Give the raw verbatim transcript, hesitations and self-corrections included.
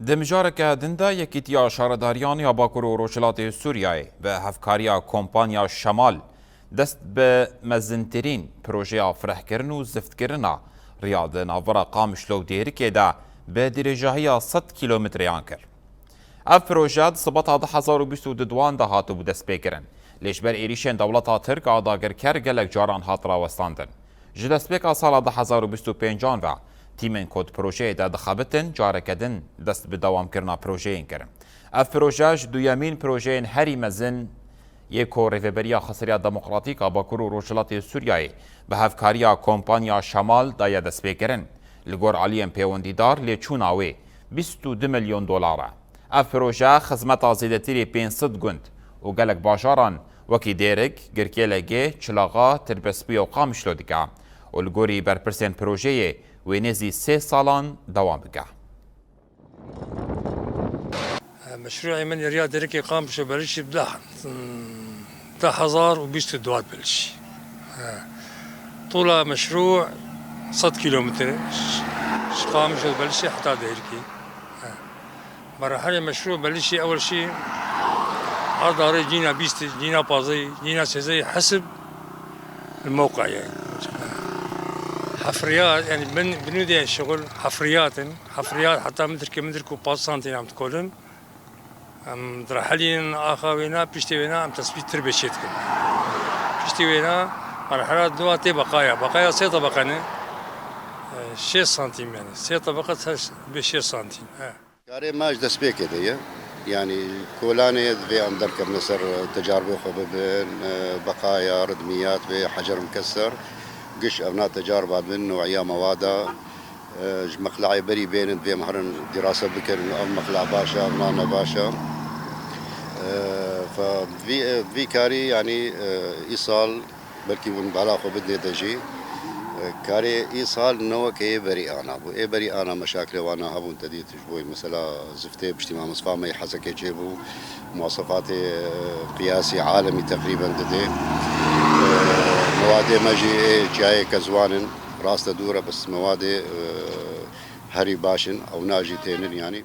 Di mijareke din de Yekîtiya Şaredariyan ya Bakur û Rojhilatê Sûriyeyê bi hevkariya kompanya Şemal dest bi mezintirîn projeya firehkirin û ziftkirina riya di navbera Qamişlo û Dêrikê de bi dirêjahiya sed kîlometreyan kir. Ev proje di sibata du hezar û bîst û duan de hatibû destpêkirin, lê ji ber êrîşên dewleta Tirk a dagirker gelek caran hat rawestandin. Ji destpêka sala du hezar û bîst û pêncan ve tîmên ku di projeyê de dixebitin careke din dest bi dewamkirina projeyên kirin. Ev proje ji duyemîn projeyên herî mezin yê ku Rêveberiya Xiseriya Demokratîk a Bakur û Rojhilatê Sûriyeyê bi hevkariya kompanya Şemal daye destpêkirin. Li gor aliyên pêwendîdar lêçûna wê bîst û du milyon dolar e. Ev proje xizmeta zêdetirî pênc sed gund û gelek bajaran wekî Dêrik, Girkêlegê, Çilaxa, Tirbespûye û Qamişlo dike û li gorî berpirsên projeyê wê nêzî sê salan dewam bike. Meşrûê min êriya Dêrikê Qamişlo Belişî bi deh, deh hezar û bîst û dua Belişî. Tûla meşrû sed kîlometre, ji Qamişlo Belişî heta Dêrikê. Merahelê meşrû Belişî ewel şî arda rê cîna bîstî, cîna pazdehî, cîna sêzdehî hesib li mewqeyê. Hefriyat, yani bin, binû de şixul hefriyat in. Hefriyat heta metrke, metrk û panc santîn em dikolin. Em dirahelîn axa wêna, piştê wêna em tesbît tir bê çê dikin. Piştê wêna merhela dua tê beqaya. Beqaya sê tebeqe ne. E, şêst santîm yani. Sê tebeqe her bê şêst santîm. He. Karê me ji destpêkê de ye. Yanî kolanê divê em derkevine ser tecaribê xwe bibin, e, beqaya, ridmiyat vê hecer mikeser. Giş evna tecarba dibin, no'iya mewada, e, ji meqla'ê berî bênin, divê em herin dîrase bikin, ev meqla baş e, evna ne baş e. E, fe vî, vî karî, yanî, e, îsal Belkî hûn bala xwe bidinê de jî, e, karê îsal ne weke yê berî ana bû. Ê berî ana meşakilê wana hebûn, te dît ji bo mesela ziftê piştî Mamosta Fameyî hezekê çêbû, muwasefatê, e, qiyasî alemî teqrîben didê. E, mewadê me jî ê çiyayê Kezwan in, rast e dûr e, bes mewadê, e, herî baş in, ewna jî tênin yanî.